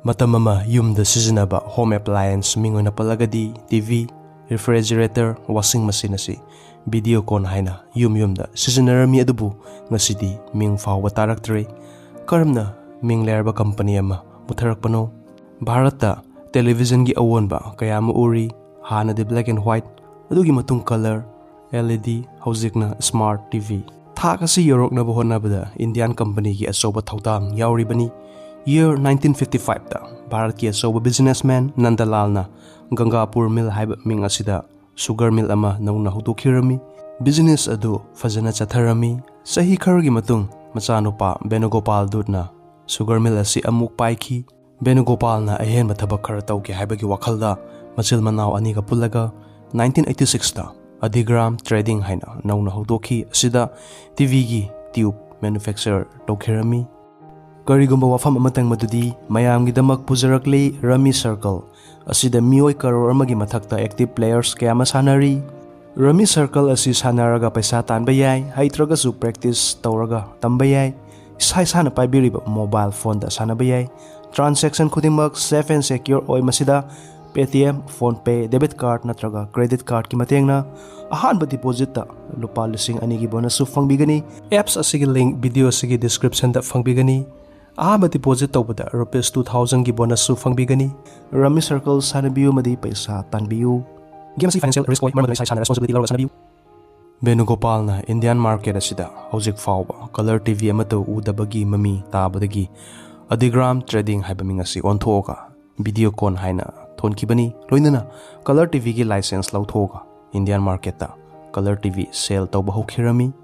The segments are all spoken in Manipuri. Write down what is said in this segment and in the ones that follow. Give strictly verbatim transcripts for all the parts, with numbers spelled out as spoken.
ꯃꯇꯝ ꯑꯃ ꯌꯨꯝꯗ ꯁꯤꯖꯤꯟꯅꯕ home appliance, ꯃꯤꯡ ꯑꯣꯏꯅ ꯄꯜꯂꯒꯗꯤ T V, refrigerator, washing machine ꯑꯁꯤ Videocon ꯍꯥꯏꯅ ꯌꯨꯝ ꯌꯨꯝꯗ ꯁꯤꯖꯤꯟꯅꯔꯝꯃꯤ꯫ ꯑꯗꯨꯕꯨ ꯉꯁꯤꯗꯤ ꯃꯤꯡ ꯐꯥꯎꯕ ꯇꯥꯔꯛꯇ꯭ꯔꯦ꯫ ꯀꯔꯝꯅ ꯃꯤꯡ ꯂꯩꯔꯕ company ꯑꯃ ꯃꯨꯠꯊꯔꯛꯄꯅꯣ? ꯚꯥꯔꯠꯇ televisionꯒꯤ ꯑꯑꯣꯟꯕ ꯀꯌꯥ ꯑꯃ ꯎꯔꯤ꯫ ꯍꯥꯟꯅꯗꯤ black and white, ꯑꯗꯨꯒꯤ ꯃꯇꯨꯡ colour, L E D, ꯍꯧꯖꯤꯛꯅ smart T V꯫ ꯊꯥꯛ ꯑꯁꯤ ꯌꯧꯔꯛꯅꯕ ꯍꯣꯠꯅꯕꯗ Indian companyꯒꯤ ꯑꯆꯧꯕ ꯊꯧꯗꯥꯡ ꯌꯥꯎꯔꯤꯕꯅꯤ꯫ Year nineteen fifty fiveꯇ ꯚꯥꯔꯠꯀꯤ ꯑꯆꯧꯕ businessman ꯅꯟꯗꯂꯥꯜꯅ ꯒꯪꯒꯥꯄꯨꯔ Mill ꯍꯥꯏꯕ ꯃꯤꯡ ꯑꯁꯤꯗ sugar mill ꯑꯃ ꯅꯧꯅ ꯍꯧꯗꯣꯛꯈꯤꯔꯝꯃꯤ꯫ Business ꯑꯗꯨ ꯐꯖꯅ ꯆꯠꯊꯔꯝꯃꯤ꯫ ꯆꯍꯤ ꯈꯔꯒꯤ ꯃꯇꯨꯡ ꯃꯆꯥꯅꯨꯄꯥ ꯕꯦꯅꯨꯒꯣꯄꯥꯜ ꯗꯨꯠꯅ sugar mill ꯑꯁꯤ ꯑꯃꯨꯛ ꯄꯥꯏꯈꯤ꯫ ꯕꯦꯅꯨꯒꯣꯄꯥꯜꯅ ꯑꯍꯦꯟꯕ ꯊꯕꯛ ꯈꯔ ꯇꯧꯒꯦ ꯍꯥꯏꯕꯒꯤ ꯋꯥꯈꯜꯗ ꯃꯆꯤꯜ ꯃꯅꯥꯎ ꯑꯅꯤꯒ ꯄꯨꯜꯂꯒ nineteen eighty sixꯇ ꯑꯗꯤꯒ꯭ꯔꯥꯝ Trading ꯍꯥꯏꯅ ꯅꯧꯅ ꯍꯧꯗꯣꯛꯈꯤ꯫ ꯑꯁꯤꯗ TVꯒꯤ tube manufacture ꯇꯧꯈꯤꯔꯝꯃꯤ꯫ ꯀꯔꯤꯒꯨꯝꯕ ꯋꯥꯐꯝ ꯑꯃꯇꯪ, ꯃꯗꯨꯗꯤ ꯃꯌꯥꯝꯒꯤꯗꯃꯛ ꯄꯨꯖꯔꯛꯂꯤ Rummy Circle꯫ ꯑꯁꯤꯗ ꯃꯤꯑꯣꯏ ꯀꯔꯣꯔ ꯑꯃꯒꯤ ꯃꯊꯛꯇ active players ꯀꯌꯥ ꯑꯃ ꯁꯥꯟꯅꯔꯤ꯫ Rummy Circle ꯑꯁꯤ ꯁꯥꯟꯅꯔꯒ ꯄꯩꯁꯥ ꯇꯥꯟꯕ ꯌꯥꯏ, ꯍꯩꯇ꯭ꯔꯒꯁꯨ practice ꯇꯧꯔꯒ ꯇꯝꯕ ꯌꯥꯏ꯫ ꯏꯁꯥ ꯏꯁꯥꯅ ꯄꯥꯏꯕꯤꯔꯤꯕ mobile phoneꯗ ꯁꯥꯟꯅꯕ ꯌꯥꯏ꯫ Transaction ꯈꯨꯗꯤꯡꯃꯛ safe and secure ꯑꯣꯏ꯫ ꯃꯁꯤꯗ Paytm, PhonePe, debit card ꯅꯠꯇ꯭ꯔꯒ credit cardꯀꯤ ꯃꯇꯦꯡꯅ ꯑꯍꯥꯟꯕ depositꯇ ꯂꯨꯄꯥ ꯂꯤꯁꯤꯡ ꯑꯅꯤꯒꯤ bonusꯁꯨ ꯐꯪꯕꯤꯒꯅꯤ꯫ Apps ꯑꯁꯤꯒꯤ link video ꯑꯁꯤꯒꯤ descriptionꯗ ꯐꯪꯕꯤꯒꯅꯤ꯫ ꯑꯍꯥꯟꯕ deposit ꯇꯧꯕꯗ rupees two thousandꯒꯤ bonusꯁꯨ ꯐꯪꯕꯤꯒꯅꯤ꯫ Rummy Circle ꯁꯥꯟꯅꯕꯤꯌꯨ ꯑꯃꯗꯤ ꯄꯩꯁꯥ ꯇꯥꯟꯕꯤꯌꯨ꯫ Game ꯑꯁꯤ financial risk ꯑꯣꯏ, ꯃꯔꯝ ꯑꯗꯨꯅ ꯏꯁꯥ ꯏꯁꯥꯅ responsibility ꯂꯧꯔꯒ ꯁꯥꯟꯅꯕꯤꯌꯨ꯫ ꯕꯦꯅꯨꯒꯣꯄꯥꯜꯅ Indian market ꯑꯁꯤꯗ ꯍꯧꯖꯤꯛ ꯐꯥꯎꯕ colour TV ꯑꯃꯠꯇ ꯎꯗꯕꯒꯤ ꯃꯃꯤ ꯇꯥꯕꯗꯒꯤ ꯑꯗꯤꯒ꯭ꯔꯥꯝ Trading ꯍꯥꯏꯕ ꯃꯤꯡ ꯑꯁꯤ ꯑꯣꯟꯊꯣꯛꯑꯒ Videocon ꯍꯥꯏꯅ ꯊꯣꯟꯈꯤꯕꯅꯤ꯫ ꯂꯣꯏꯅꯅ colour TVꯒꯤ license ꯂꯧꯊꯣꯛꯑꯒ Indian marketꯇ colour TV sale ꯇꯧꯕ ꯍꯧꯈꯤꯔꯝꯃꯤ꯫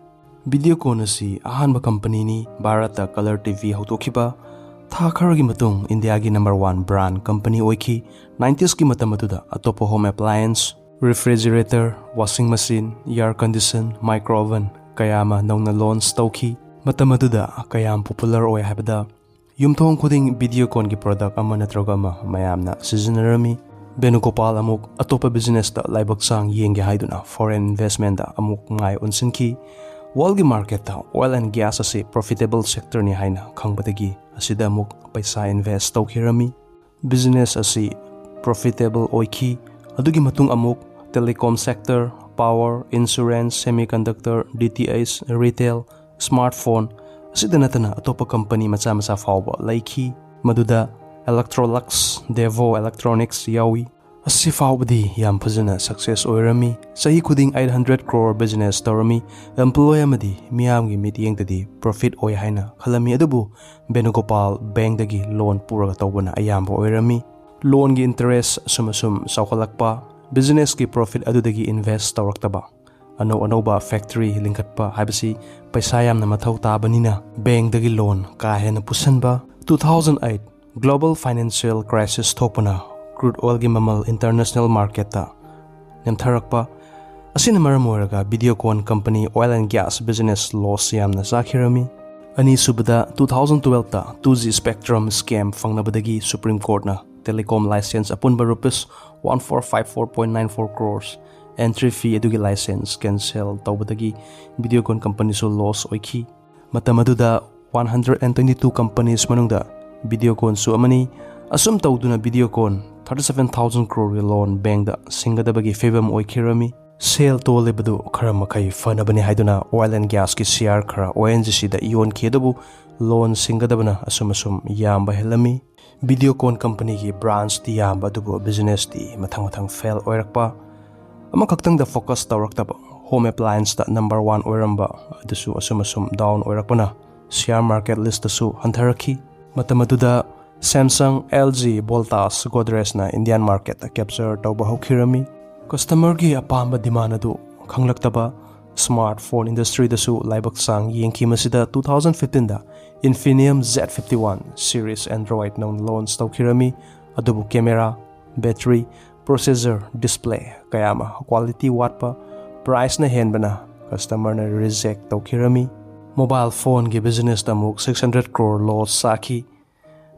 Videocon ꯑꯁꯤ ꯑꯍꯥꯟꯕ companyꯅꯤ ꯚꯥꯔꯠꯇ colour TV ꯍꯧꯗꯣꯛꯈꯤꯕ꯫ ꯊꯥ ꯈꯔꯒꯤ ꯃꯇꯨꯡ ꯏꯟꯗꯤꯌꯥꯒꯤ number one brand company ꯑꯣꯏꯈꯤ꯫ Ninetiesꯀꯤ ꯃꯇꯝ ꯑꯗꯨꯗ ꯑꯇꯣꯞꯄ home appliance, refrigerator, washing machine, air condition, micro oven ꯀꯌꯥ ꯑꯃ ꯅꯧꯅ launch ꯇꯧꯈꯤ꯫ ꯃꯇꯝ ꯑꯗꯨꯗ ꯀꯌꯥꯝ popular ꯑꯣꯏ ꯍꯥꯏꯕꯗ, ꯌꯨꯝꯊꯣꯡ ꯈꯨꯗꯤꯡ Videoconꯒꯤ product ꯑꯃ ꯅꯠꯇ꯭ꯔꯒ ꯑꯃ ꯃꯌꯥꯝꯅ ꯁꯤꯖꯤꯟꯅꯔꯝꯃꯤ꯫ ꯕꯦꯅꯨꯒꯣꯄꯥꯜ ꯑꯃꯨꯛ ꯑꯇꯣꯞꯄ businessꯇ ꯂꯥꯏꯕꯛ ꯆꯥꯡ ꯌꯦꯡꯒꯦ ꯍꯥꯏꯗꯨꯅ foreign investmentꯇ ꯑꯃꯨꯛ ꯃꯥꯏ ꯑꯣꯟꯁꯤꯟꯈꯤ꯫ Worldꯒꯤ marketꯇ oil and gas ꯑꯁꯤ profitable sectorꯅꯤ ꯍꯥꯏꯅ ꯈꯪꯕꯗꯒꯤ ꯑꯁꯤꯗ ꯑꯃꯨꯛ ꯄꯩꯁꯥ invest ꯇꯧꯈꯤꯔꯝꯃꯤ꯫ Business ꯑꯁꯤ profitable ꯑꯣꯏꯈꯤ꯫ ꯑꯗꯨꯒꯤ ꯃꯇꯨꯡ ꯑꯃꯨꯛ telecom sector, power, insurance, semiconductor, D T H, retail, smartphone ꯑꯁꯤꯗ ꯅꯠꯇꯅ ꯑꯇꯣꯞꯄ company ꯃꯆꯥ ꯃꯆꯥ ꯐꯥꯎꯕ ꯂꯩꯈꯤ, ꯃꯗꯨꯗ Electrolux, Devo Electronics ꯌꯥꯎꯏ꯫ ꯑꯁꯤ ꯐꯥꯎꯕꯗꯤ ꯌꯥꯝ ꯐꯖꯅ success ꯑꯣꯏꯔꯝꯃꯤ꯫ ꯆꯍꯤ ꯈꯨꯗꯤꯡ eight hundred crore business ꯇꯧꯔꯝꯃꯤ꯫ Employee ꯑꯃꯗꯤ ꯃꯤꯌꯥꯝꯒꯤ ꯃꯤꯠꯌꯦꯡꯗꯗꯤ profit ꯑꯣꯏ ꯍꯥꯏꯅ ꯈꯜꯂꯝꯃꯤ, ꯑꯗꯨꯕꯨ ꯕꯦꯅꯨꯒꯣꯄꯥꯜ bankꯗꯒꯤ loan ꯄꯨꯔꯒ ꯇꯧꯕꯅ ꯑꯌꯥꯝꯕ ꯑꯣꯏꯔꯝꯃꯤ꯫ Loanꯒꯤ interest ꯑꯁꯨꯝ ꯑꯁꯨꯝ ꯆꯥꯎꯈꯠꯂꯛꯄ, businessꯀꯤ profit ꯑꯗꯨꯗꯒꯤ invest ꯇꯧꯔꯛꯇꯕ, ꯑꯅꯧ ꯑꯅꯧꯕ factory ꯂꯤꯡꯈꯠꯄ ꯍꯥꯏꯕꯁꯤ ꯄꯩꯁꯥ ꯌꯥꯝꯅ ꯃꯊꯧ ꯇꯥꯕꯅꯤꯅ bankꯗꯒꯤ loan ꯀꯥ ꯍꯦꯟꯅ ꯄꯨꯁꯟꯕ꯫ Two thousand eight global financial crisis ꯊꯣꯛꯄꯅ crude oilꯒꯤ ꯃꯃꯜ international marketꯇ ꯅꯦꯝꯊꯔꯛꯄ ꯑꯁꯤꯅ ꯃꯔꯝ ꯑꯣꯏꯔꯒ Videocon company oil and gas business loss ꯌꯥꯝꯅ ꯆꯥꯈꯤꯔꯝꯃꯤ꯫ ꯑꯅꯤꯁꯨꯕꯗ, two thousand twelveꯇ two G spectrum scam ꯐꯪꯅꯕꯗꯒꯤ Supreme Courtꯅ telecom license ꯑꯄꯨꯟꯕ rupees one four five four point nine four crores entry fee ꯑꯗꯨꯒꯤ license cancel ꯇꯧꯕꯗꯒꯤ Videocon companyꯁꯨ loss ꯑꯣꯏꯈꯤ꯫ ꯃꯇꯝ ꯑꯗꯨꯗ one hundred and twenty two companies ꯃꯅꯨꯡꯗ Videoconꯁꯨ ꯑꯃꯅꯤ꯫ ꯑꯁꯨꯝ ꯇꯧꯗꯨꯅ Videocon thirty seven thousand croreꯒꯤ loan bankꯗ ꯁꯤꯡꯒꯗꯕꯒꯤ ꯐꯤꯕꯝ ꯑꯣꯏꯈꯤꯔꯝꯃꯤ꯫ ꯁꯦꯜ ꯇꯣꯜꯂꯤꯕꯗꯨ ꯈꯔ ꯃꯈꯩ ꯐꯅꯕꯅꯤ ꯍꯥꯏꯗꯨꯅ oil and gasꯀꯤ share ꯈꯔ ONGCꯗ ꯌꯣꯟꯈꯤ, ꯑꯗꯨꯕꯨ loan ꯁꯤꯡꯒꯗꯕꯅ ꯑꯁꯨꯝ ꯑꯁꯨꯝ ꯌꯥꯝꯕ ꯍꯦꯜꯂꯝꯃꯤ꯫ Videocon companyꯒꯤ branchꯇꯤ ꯌꯥꯝꯕ ꯑꯗꯨꯕꯨ businessꯇꯤ ꯃꯊꯪ ꯃꯊꯪ fail ꯑꯣꯏꯔꯛꯄ, ꯑꯃꯈꯛꯇꯪꯗ focus ꯇꯧꯔꯛꯇꯕ, home applianceꯇ number one ꯑꯣꯏꯔꯝꯕ ꯑꯗꯨꯁꯨ ꯑꯁꯨꯝ ꯑꯁꯨꯝ down ꯑꯣꯏꯔꯛꯄꯅ share market listꯇꯁꯨ ꯍꯟꯊꯔꯛꯈꯤ꯫ ꯃꯇꯝ ꯑꯗꯨꯗ Samsung, LG, Voltas, Godrejꯅ Indian marketꯇ capture ꯇꯧꯕ ꯍꯧꯈꯤꯔꯝꯃꯤ꯫ Customerꯒꯤ ꯑꯄꯥꯝꯕ demand ꯑꯗꯨ ꯈꯪꯂꯛꯇꯕ smartphone industryꯗꯁꯨ ꯂꯥꯏꯕꯛ ꯆꯥꯡ ꯌꯦꯡꯈꯤ꯫ ꯃꯁꯤꯗ two thousand fifteenꯗ Infineon Z fifty one series Android ꯅꯧꯅ launch ꯇꯧꯈꯤꯔꯝꯃꯤ, ꯑꯗꯨꯕꯨ camera, battery, processor, display ꯀꯌꯥ ꯑꯃ quality ꯋꯥꯠꯄ, priceꯅ ꯍꯦꯟꯕꯅ customerꯅ reject ꯇꯧꯈꯤꯔꯝꯃꯤ꯫ Mobile phoneꯒꯤ businessꯇ ꯑꯃꯨꯛ six hundred crore loss ꯆꯥꯈꯤ꯫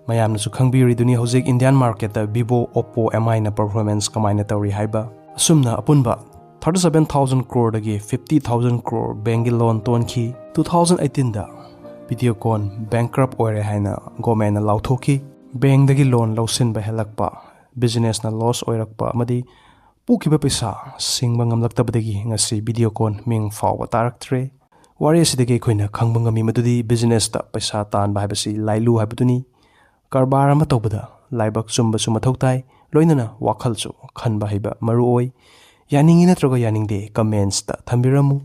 ꯃꯌꯥꯝꯅꯁꯨ ꯈꯪꯕꯤꯔꯤꯗꯨꯅꯤ ꯍꯧꯖꯤꯛ Indian marketꯇ Vivo, Oppo, MIꯅ performance ꯀꯃꯥꯏꯅ ꯇꯧꯔꯤ ꯍꯥꯏꯕ꯫ ꯑꯁꯨꯝꯅ ꯑꯄꯨꯟꯕ thirty seven thousand crore ꯗꯒꯤ fifty thousand crore bank ꯀꯤ loan ꯇꯣꯟꯈꯤ꯫ Two thousand eighteen ꯗ Videocon bankrupt ꯑꯣꯏꯔꯦ ꯍꯥꯏꯅ government ꯅ ꯂꯥꯎꯊꯣꯛꯈꯤ꯫ Bank ꯗꯒꯤ loan ꯂꯧꯁꯤꯟꯕ ꯍꯦꯜꯂꯛꯄ, business ꯅ loss ꯑꯣꯏꯔꯛꯄ ꯑꯃꯗꯤ ꯄꯨꯈꯤꯕ ꯄꯩꯁꯥ ꯁꯤꯡꯕ ꯉꯝꯂꯛꯇꯕꯗꯒꯤ ꯉꯁꯤ Videocon ꯃꯤꯡ ꯐꯥꯎꯕ ꯇꯥꯔꯛꯇ꯭ꯔꯦ꯫ ꯋꯥꯔꯤ ꯑꯁꯤꯗꯒꯤ ꯑꯩꯈꯣꯏꯅ ꯈꯪꯕ ꯉꯝꯃꯤ ꯃꯗꯨꯗꯤ business ꯇ ꯄꯩꯁꯥ ꯇꯥꯟꯕ ꯍꯥꯏꯕꯁꯤ ꯂꯥꯏꯂꯨ ꯍꯥꯏꯕꯗꯨꯅꯤ꯫ ꯀꯔꯕꯥꯔ ꯑꯃ ꯇꯧꯕꯗ ꯂꯥꯏꯕꯛ ꯆꯨꯝꯕꯁꯨ ꯃꯊꯧ ꯇꯥꯏ, ꯂꯣꯏꯅꯅ ꯋꯥꯈꯜꯁꯨ ꯈꯟꯕ ꯍꯩꯕ ꯃꯔꯨ ꯑꯣꯏ꯫ ꯌꯥꯅꯤꯡꯉꯤ ꯅꯠꯇ꯭ꯔꯒ ꯌꯥꯅꯤꯡꯗꯦ comments ꯇ ꯊꯝꯕꯤꯔꯝꯃꯨ꯫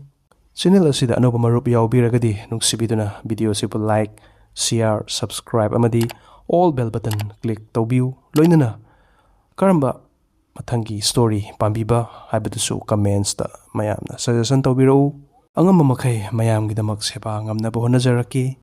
Channel ꯑꯁꯤꯗ ꯑꯅꯧꯕ ꯃꯔꯨꯞ ꯌꯥꯎꯕꯤꯔꯒꯗꯤ ꯅꯨꯡꯁꯤꯕꯤꯗꯨꯅ video ꯁꯤꯕꯨ like, share, subscribe ꯑꯃꯗꯤ all bell button click ꯇꯧꯕꯤꯌꯨ꯫ ꯂꯣꯏꯅꯅ ꯀꯔꯝꯕ ꯃꯊꯪꯒꯤ story ꯄꯥꯝꯕꯤꯕ ꯍꯥꯏꯕꯗꯨꯁꯨ comments ꯇ ꯃꯌꯥꯝꯅ suggestion ꯇꯧꯕꯤꯔꯛꯎ꯫ ꯑꯉꯝꯕ ꯃꯈꯩ ꯃꯌꯥꯝꯒꯤꯗꯃꯛ ꯁꯦꯕꯥ ꯉꯝꯅꯕ ꯍꯣꯠꯅꯖꯔꯛꯀꯦ꯫